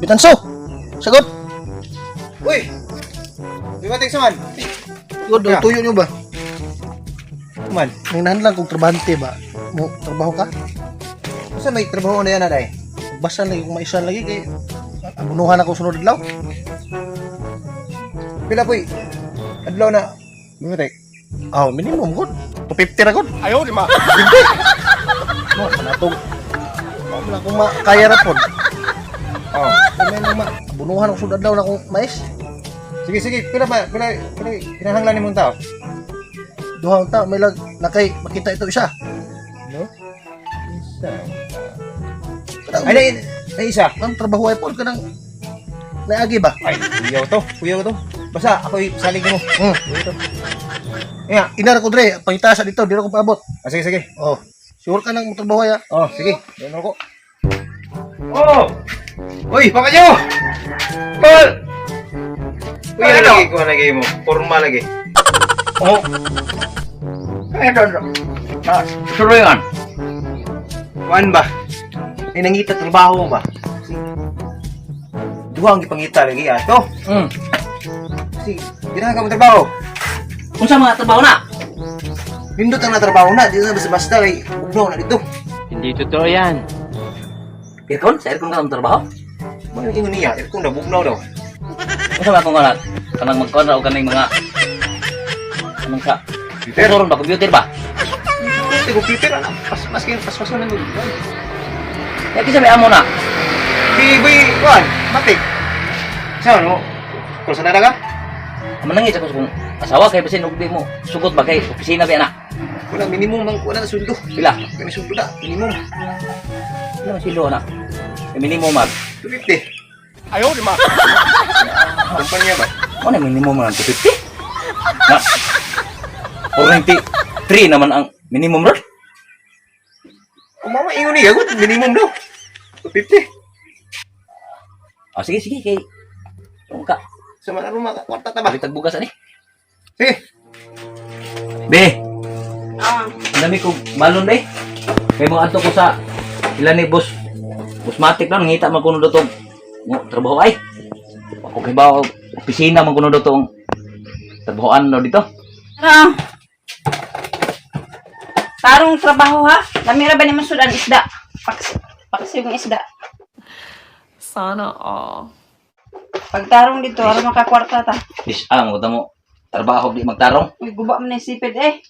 Bitanso. Sagot. Uy! Di ba tingsaman? Good, Yeah. tuyo nyo ba? Man, May nahan lang kung trabahante ba? Mo trabaho ka? unsa may trabaho na yan aday? Basta lagi kung maisan lagi kay abunuhan ako sunod adlaw. Pila poy? Adlaw na. Bimatik. Ah, minimum good. 250 ra good. Ayaw di ma. Mo manatog. Mo man akong makaya ra pod. Oh. May nang ma abunuhan ako sunod adlaw na akong mais. Sige sige, pila ba? Pila pila kinahanglan nimong tao? Duha ang tao may lag nakay makita ito isa. No? Isa. Kanang, Ay, na, na isa. ang trabaho ay pod kanang naagi ba? Ay, kuyaw to. Kuyaw to. Basta ako'y salig mo. Kuyaw to. Nga. Inara ko dre, pangitasa dito, di ra ko paabot. Ah, sige sige. Oh. Sure ka nang trabaho ya. Oh, sige. Doon ako. Oh! Uy, pakanyo! Paul! Uy, ano lagi ko lagi mo? Forma lagi. Oh. Kaya doon. Ah, suruyan. Kuan ba? May nangita trabaho ba? Duha ang gipangita lagi ato. Si, ginahan ka mo trabaho. Unsa mga trabaho na? Nindot ang natrabaho na, dito na basta-basta kay ugnaw na dito. Hindi totoo yan. Aircon? Sa aircon ka ang trabaho? Mo yung ingon niya, aircon na bugnaw daw. Unsa ba akong anak? Kanang magkuan ra og kaning mga anong sa Computer. Computer ba? Computer ba? Computer, computer ana. Pas pas kay pas pas na nang. Ya kinsa may amo na? Bi bi kuan, matik. Sa ano? Kung sa ka? Manangit ako sa kong asawa kay basin og di mo sugot ba kay opisina ba na? Wala minimum mang wala na sweldo. Pila? Kami sweldo na, minimum. Pila man silo na? Eh, minimum mag. 250. Ayaw di ma. Kumpanya ba? Mo na minimum man 250. Na. 493 naman ang minimum ron. Kung mama ingon niya, good minimum daw. 250. Ah, sige sige kay Kung ka, Sa man aron kwarta ta ba? balitag bugas ani. Sige. Be, Ah, ang dami kong balon be. Kay mo adto ko sa ila ni boss. Boss Matic lang ngita man kuno dotong mo trabaho ay. Ako kay ba opisina man kuno dotong trabahoan no dito. Tara. Tarong trabaho ha. Lami ra ba ni masudan isda? Paks paksi yung isda. Sana all. Pagtarong dito, aron makakwarta ta. Dis ah mo mo trabaho di magtarong. Uy, guba man na yung sipid eh.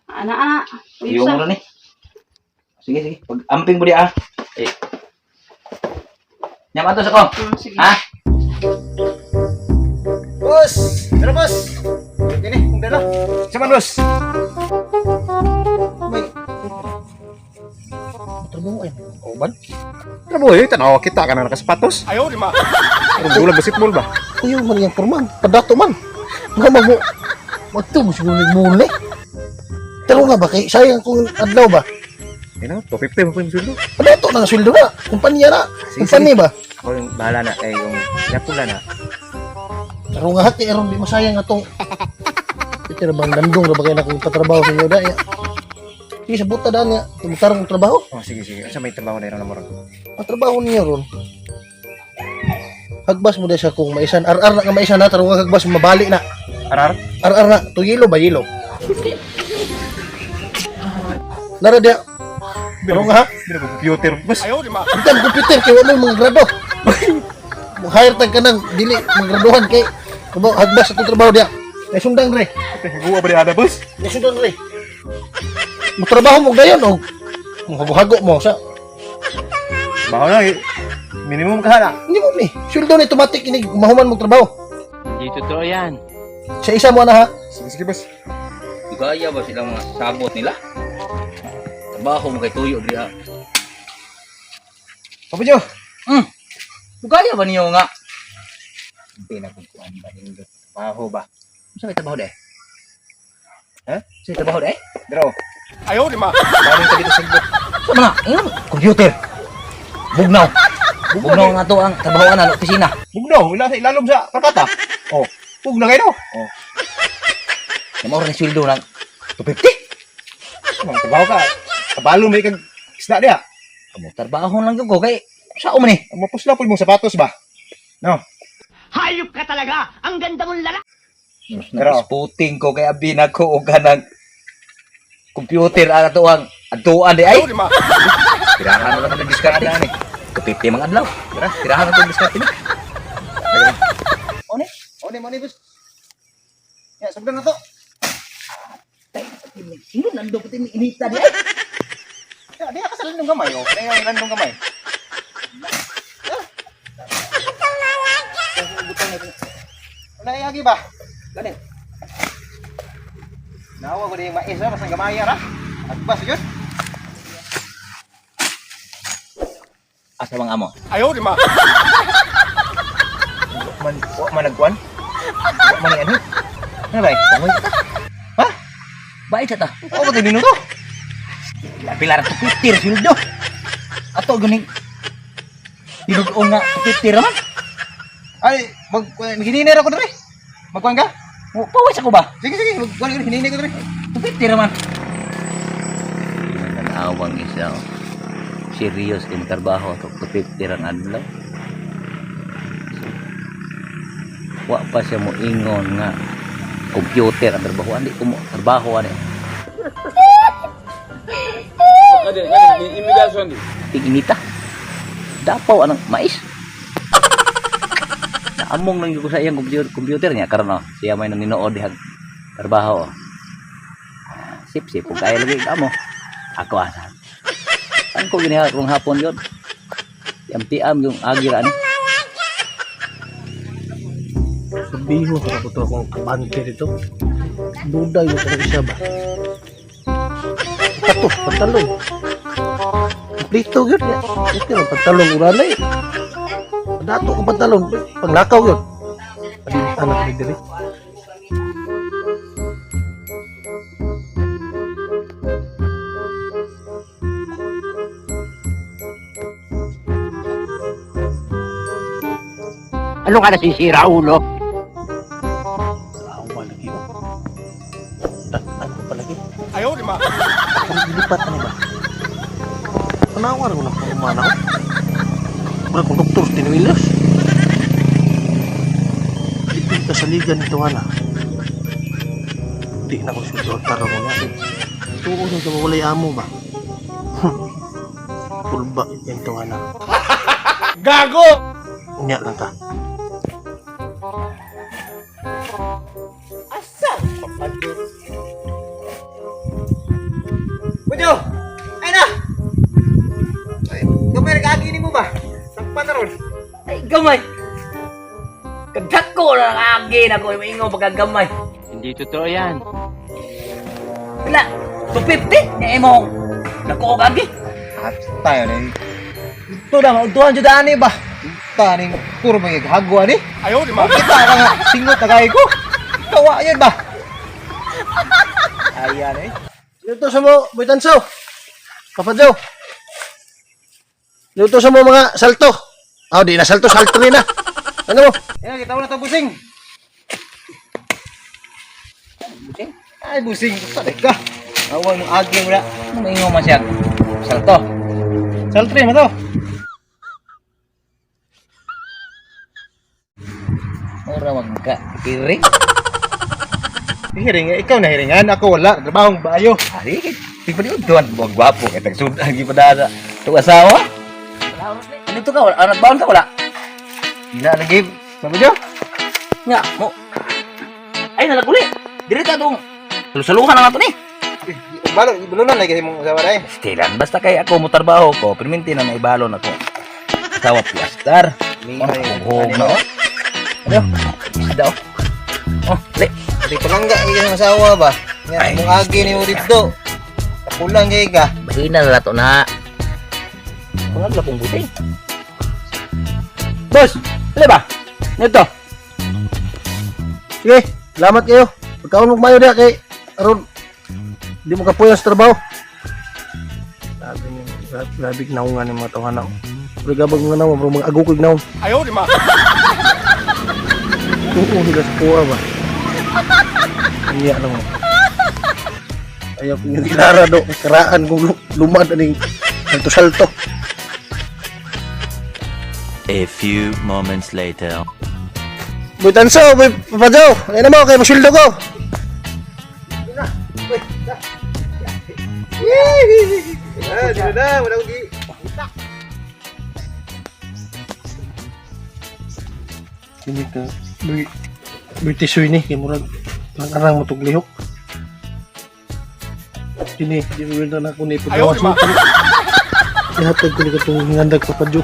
Ana ana. Uy, Iyo sa. mo ni. Sige sige, pag amping mo di ah. Eh. Nyam ato sa ko. Sige. Ha? Boss! Tara boss! Kini, kung dala. Sa man boss. May trabaho ay. Uban. Trabaho eh, tanaw kita ka na nakasapatos. Ayaw di ma. Aron dula basketball ba? Kuyo man yang forman, padato man. Nga mo magto mo siguro nagmuli. Pero nga ba kay sayang kung adlaw ba? Ina, 250 mo pa yung sweldo. Padato na ang sweldo na. Kumpanya na. Sige, Kumpanya ba? Ako yung bahala na kay yung napula na. Pero nga hati aron di masayang atong Ito na bang landong ra ba kay na kung patrabaho sa inyo da ya. Sige sa buta daan nga, tumutarong og trabaho. Oh, sige sige. Asa may trabaho na ron mo ron? Ang trabaho niyo ron. Hagbas mo dahil sa kung maisan. RR na nga maisan na, tarong nga hagbas mabali na. Arar? RR na, to yelo ba yelo? Nara dia. Tarong nga ha? Hindi na computer boss. Ayaw di ma. Bitan computer kay wa mo mga grado. Mo hire tag ka nang dili magraduhan kay kubo hagbas atong trabaho dia. Kay sundang re. Guwa ba di ada boss? Kay sundang re. Mo trabaho mo dayon og mo hago mo sa Baho na eh. Minimum ka na. hindi mo ni. Sweldo ni automatic ini mahuman mo trabaho. Hindi totoo yan. Sa isa mo na ha. Sige sige boss. Dugaya ba sila mga sabot nila? Trabaho mo kay tuyo diri ah. Papa Jo. Dugaya ba niyo nga? Hindi na kung kuan ba nindot. Trabaho ba? Unsa may trabaho de? Ha? Sa trabaho de? Dro. Ayaw di ma. Baring ka dito sa bot. Sa mga ingon computer. Bugnaw. Bugnaw nga to ang trabahoan na opisina. Bugnaw, ila sa ilalom sa karkata. Oh, bugnaw kayo. Oh, Namao ra ni sweldo ng 250. mang trabaho ka. Kabalo may kag isda diha. Amo trabaho lang gyud ko kay sao man ni? Mapusla po mong sapatos ba? No. Hayop ka talaga! Ang ganda mong lalaki! Pero- Nag-sputing ko kay abi na ko og kanang computer ang ato ang atuan di ay. Tirahan na lang diskarte ani. Kapipti mga adlaw. Tira, tirahan na tong diskarte ni. One, one mo ni boss. Ya, sugdan na to. Sino nando pati ni inita di ay? Ya, di ka sa landong gamay oh. Kaya ang landong gamay. Wala yagi ba? Gani. Nawa ko di mais ah, basta gamay ra. Agbas yun. Asa bang amo? Man, wa man nagkuan. Wa man ni ano. Ano ba? Tangoy. Ha? Bait sa ta. Oo ba minuto? Pila ra 250 ra sweldo. Ato ganing tinuod nga 250 ra man. Ay, mag hininay ra ko dre. Magkuan ka? Pawis ako ba? Sige sige, magkuan ka hininay ko dre. 250 ra man. Awang isa. Oh. Serious kung trabaho to 250 ra ang adlaw. So, wa pa siya mo ingon nga computer ang trabaho ani ko mo trabaho ani. Tig-inita. Dapaw anang mais. Naamong lang yun ko sa iyang computer niya karon oh. Siya may naninood dihag trabaho. Oh. Ah, Sip-sip kung kaya lagi kamo. Ako asa. Kan ko giniha karong hapon yun. Tiam-tiam yung agira ani. Sabihin ko ko to akong kabante dito. Duday mo ko isa ba? Pato, pantalon. Kumplito yun. Ito lang, pantalon uranay. Dato ko pantalon. Panglakaw yun. Anak ni diri. Ano ka nasisira, ulo? Awa lagi. Oh. Ano pa lagi? Ayaw, di ma. Gilipat ano ba? Panawar ko na kung umana ko. Mura kong doktor, tinuilas. Ipin ka sa liga nito, ana. Di na ko susunod tarong mo niya. Tuo na sa walay amo ba? Pulba ito, ana. Gago! Unya lang ka. Bunyo! Ay na! Ay, gamay ra kaagi nimo ba? Sampan na ron. Ay gamay. Kagdako na ang agi na ko ingon pagkagamay. Hindi totoo yan. Pila 250 ni imong dako og agi. At tayo na Ito na, mauntuhan dyan ani ba? Taning puro mga hagwa ni. Ayaw, di ma. Kita ka nga, singot na kayo ko. Kawa yun ba? Ayan eh. Luto sa mo, Boy Tanso. Papa Joe. Luto sa mo mga salto. Ah, di na salto, salto rin na. Ano mo? Ayan, kita mo na ito, busing. Busing? Ay, busing. Patay ka. Awang mong agi mo na. Ano ingon man siya? Salto. Salto rin mo to. Ora wag ka piring. Hiring, ikaw na hiringan. Ako wala. Trabahong bayo. Ari kay di pa diudtuan buwag gwapo kay tagsudan gi padada. Tug asawa. Ano to ka wala? Ano baon ka wala? Hindi lagi. Sabi nyo? Nya mo. Ay nalaguli. Diri ta tong saluhan na nga to ni. Balo, balo na lagi mong asawa na eh. Stilan basta kay ako mo trabaho ko, perminti na naibalon ako. Asawa piastar. Oh, na oh. Ano? Isda oh. Oh, li. Hindi ko lang ga, yung asawa ba? Nga, Ay. mong agi ni mo dito. Kapulang kay ka. Mahina na to na. Mga lapong buting. Boss, ano ba? Nito. Sige, salamat kayo. Pagkaon mo mayo diha kay aron di mo kapuyan sa trabaho. Grabe ni grabe naungan ni mga tawhana. Pero gabag nga naon, bro, mga agukog naon. Ayaw di ma. Tuo sila sa kuha ba. Unya lang mo. Ayaw ko yung klara do, karaan kung lumad aning salto-salto. A few moments later. Boy Tanso, boy Papadyo, ayun na mo, kay masyuldo ko. Ah, di na, wala ko gi. Hindi ka, boy, boy tisoy ni, kay murag, nang arang mo lihok. Kini, di mo na ako ni pagawas mo. Ihatag ko ni katong hingandag Papadyo.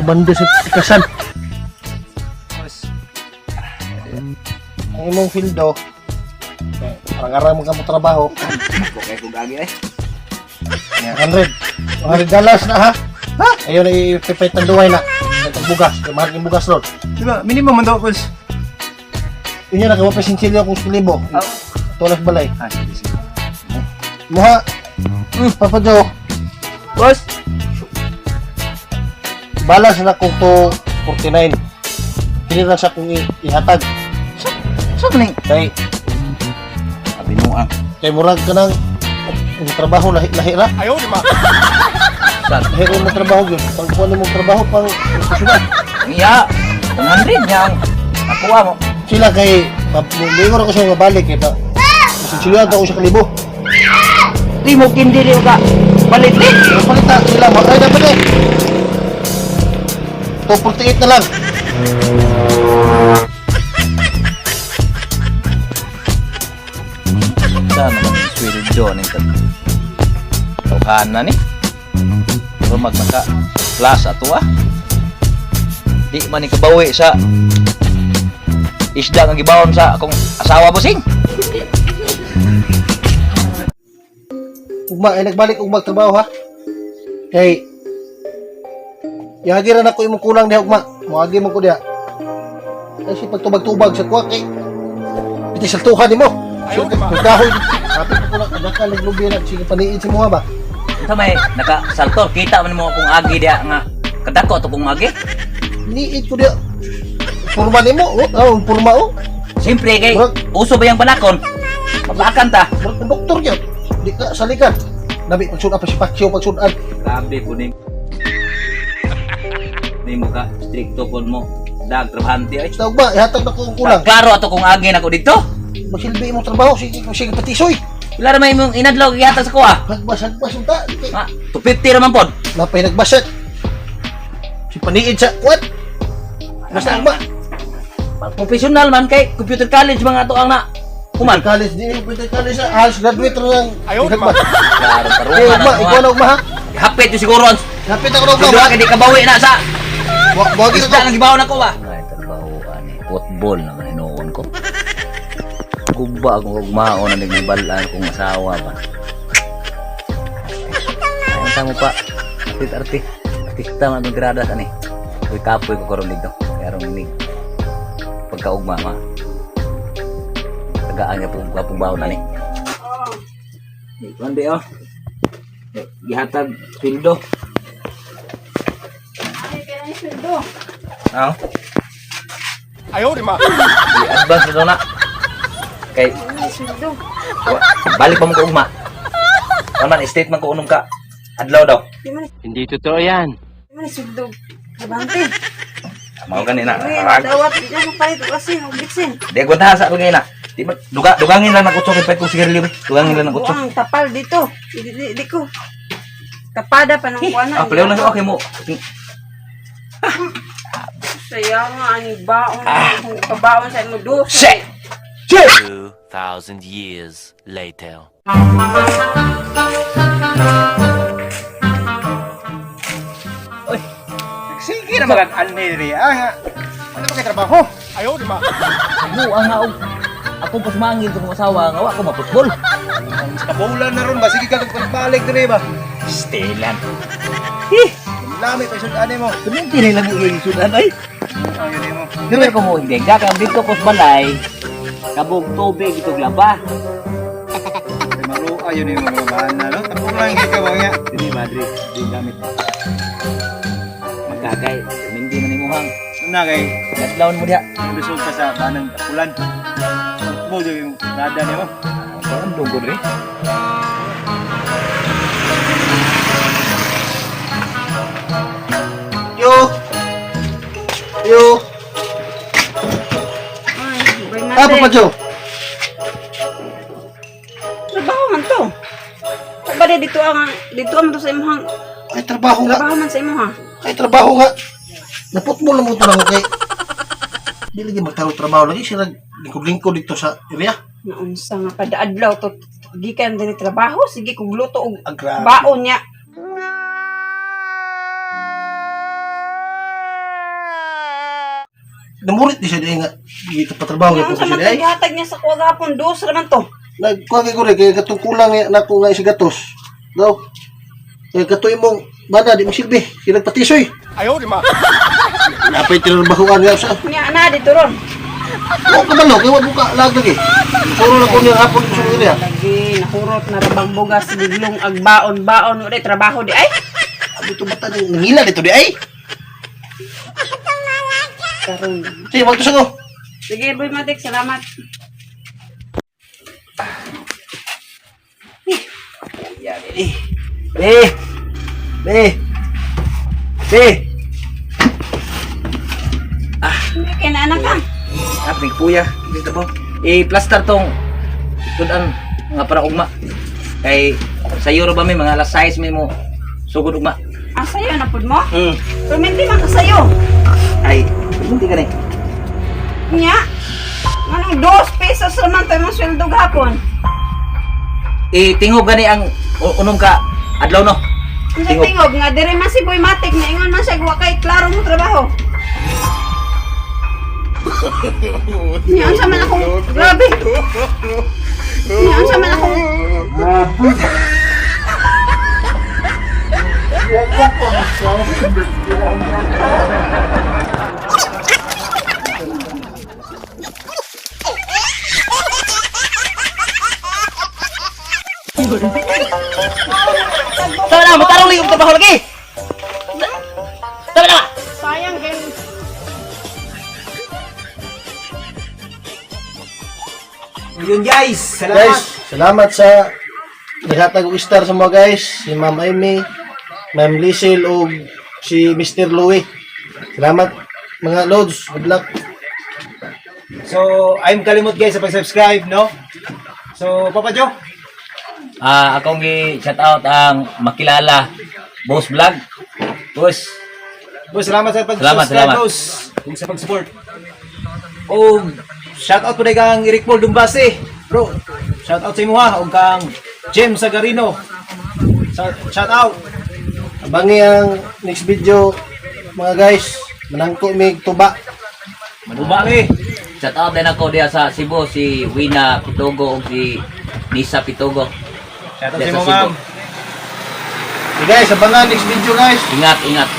Kumanda sa tikasan. Ang imong fildo, arang-arang mo ka mo trabaho, Okay ko gagi ay. 100. $100 na ha? Ha? Ayun na ipipit ng duway na. Ang bugas. Mahal yung bugas ron. Di ba, minimum man daw, boss. Yun yun, nakawa pa sinsilyo kung 1,000. Tulas balay. Ah, sige, sige. Muha. Papa Joe. Boss, Balas na kung to 49. Hindi na sa kung ihatag. sa man ning Kay, abinuang. Kay murag ka ng ang trabaho lahi lahi ra. Sa Lahi ra mo trabaho yun. Pag kuha mo trabaho pang profesional. iya 100 niya ang nakuha mo. Sila kay lingon ako siya mabalik kay pa. Sinsilyo ako sa kalibo. Di mo kindili ka. Palit ni. Pero palita sila mo. Ay dapat eh. 248 na lang. Sa naman ang sweldo ning kat. Tawhana ni. Pero magmaka plus ato ah. Di man ni kabawi sa isda nga gibawon sa akong asawa, bossing. Ugma ay nagbalik og magtrabaho ha. Kay Yagi ra na ko imong kulang diha ugma. Moagi mo ko diha. Ay si pagtubag-tubag sa kuha kay piti saltuhan nimo. Ayaw kahoy. Kapit ko na kadaka naglubi na sige paniid si muha ba. Unsa may nakasaltor kita man mo akong agi diha nga kadako ato kong agi. Niid ko diha. Purma nimo, oh, oh purma oh. Siyempre kay Murag- uso ba yang panakon? Mabakan ta. Murag kang doktor gyud. Di ka salikan. Nabi pagsudan pa si Pacquiao pagsudan. Grabe po ni. Ni mo ka stricto pod mo. Dag trabahante ay. Basta ugma ihatag na ko ang kulang. Klaro ato kong agi nako dito. Masilbi imong trabaho sige sige patisoy. Wala ra may imong inadlaw gihatag sa kuha. Hagbas hagbas unta. Ah, 250 ra man pod. Napay nagbasat. Si paniid sa kuwan. Basta ugma. Professional man kay computer college mga ato ang na human. College di computer college na halos graduate ra lang. Ayaw ma. Klaro Eh, tarungan ugma, na ikaw na ugma ha. Hapit yung siguro ang Hapit ako na ugma. Siguro kay di kabawi na sa Buwagi isda ka nga gibaw na ko ba. Ay trabaho ani football naman hinuon ko. Guba akong ugmaon na nagbalaan kong asawa ba. Ay, unsa mo pa? Artit arti. Artista man itong gradas ani. Uy, kapoy ko karon dito. Kaya ron ini. Pagkaugma ma. Tagaan niya pong kapong baon na ni. Kuan oh. Gihatag pildo. Ay, kaya ni sweldo. Ah. Ayaw di ma. I-advance na daw na. Kay Ay, sweldo. Balik pa mo ko ugma. Kan man statement ko unom ka. Adlaw daw. Di man Hindi totoo yan. di man sweldo. Trabahante. Mao gani na. Uy, dawat di na mo palit og asin og bitsin. Di ko sa lagi na. Di ba duga dugangin lang nag utso kay pait kong sigarilyo. Be. Dugangin lang nag utso. Buang tapal dito. Di, di, di ko. Tapada pa ng kuan na. Ah, palayo lang okay mo. Saya nga ani baon kung kabaon sa imo do. Shit! 2,000 years later. Sige na mag-anli ri ah. Ano ba kay trabaho? Buang nga og akong pasmangin sa akong asawa nga wa ko maputbol. Kabulan na ron ba? Sige ka balik dire ba? Stilan. Lami pa sud ani mo. Kuminti na lang yung sudan ay. Ayun nimo. Pero ko mo hindi ka kang dito ko sa balay. Kabog tubig itong laba. Kay maro ayun nimo mga bahan na no. Tapos lang kay ka ba nga. Dili madre, di gamit. Magkakay, hindi man imuhang Na kay adlawon mo diha. lusog ka sa banang ulan. Mo yung rada nimo. Parang dugod rin. Yo. Yo. Ay, Boy Ah, Matik. Papa Joe. Trabaho man to. Ba dito ang to sa imong Ay, trabaho nga. trabaho man sa imong ha. Ay, trabaho nga. Naputmo lang mo ito lang, okay? Di lagi magtaro trabaho lagi. Sila lingkod-lingkod dito sa area. Naunsa nga kada adlaw to gikan diri trabaho sige kog luto og Ang grabe. baon niya. Namurit di siya di nga. Dito pa trabaho nga po Naunsa siya man di ay. to gihatag niya sa kuha gahapon dos ra man to. Nagkuha kay ko rin, kaya katong kulang nga nako nga isa gatos. Daw. Kaya katoy mong bana, di mo silbi. Sila patisoy. Ayaw, di ma. Napay tinarbahuan nga sa. Nya na dito ron. Oo, kabalo, kaya wag mo ka lag lagi. Suro na ko niya hapon sa area. Lagi nahurot na rabang bugas biglong ag baon-baon wala trabaho di ay. Abi to bata nang nangila dito di ay. Karon. Sige, magtusa ko. Sige Boy Matik, salamat. Be! Be! Be! Kay na anak ka. Ah, may puya. Dito ba? I-plaster tong tudan nga para ugma. Kay sa Euro ba may mga alas 6 may mo sugod ugma. Ah, sayo na pud mo? Mm. Perminti man ka sayo. Ay, hindi ka ni. Nya. Anong 2 pesos raman to imong sweldo gahapon? Itingog gani ang unom ka adlaw no. Unsa Tingog. tingog nga diri man si Boy Matik niingon man siya wa kay klaro mo trabaho. Nya unsa man akong grabe. Nya unsa man akong Tama na, matarong lagi trabaho lagi. Tama na. sayang kay Yun guys, salamat. Guys, salamat sa naghatag og star sa mga guys, si Ma'am Amy, Ma'am Liesel ug si Mr. Louie. Salamat mga lods. Good luck. So, I'm kalimot guys sa pag-subscribe, no? So, Papa Joe, Ah, akong gi shout out ang makilala Boss Vlog. Boss, boss, salamat sa Salamat, pag-subscribe, salamat. boss. Ug sa pag-support. O, shout out po na kang Eric Paul Dumbase. Bro, shout out sa imo ha, ug kang Jem Sagarino. Shout out. Abangi ang next video mga guys. Manangko mig tuba. Manuba mi. Shout out din ako diha sa Cebu si Wina Pitogo ug si Nisa Pitogo. Shout out Diha sa imo, sa Cebu. ma'am. Okay guys, abangan next video guys. Ingat, ingat.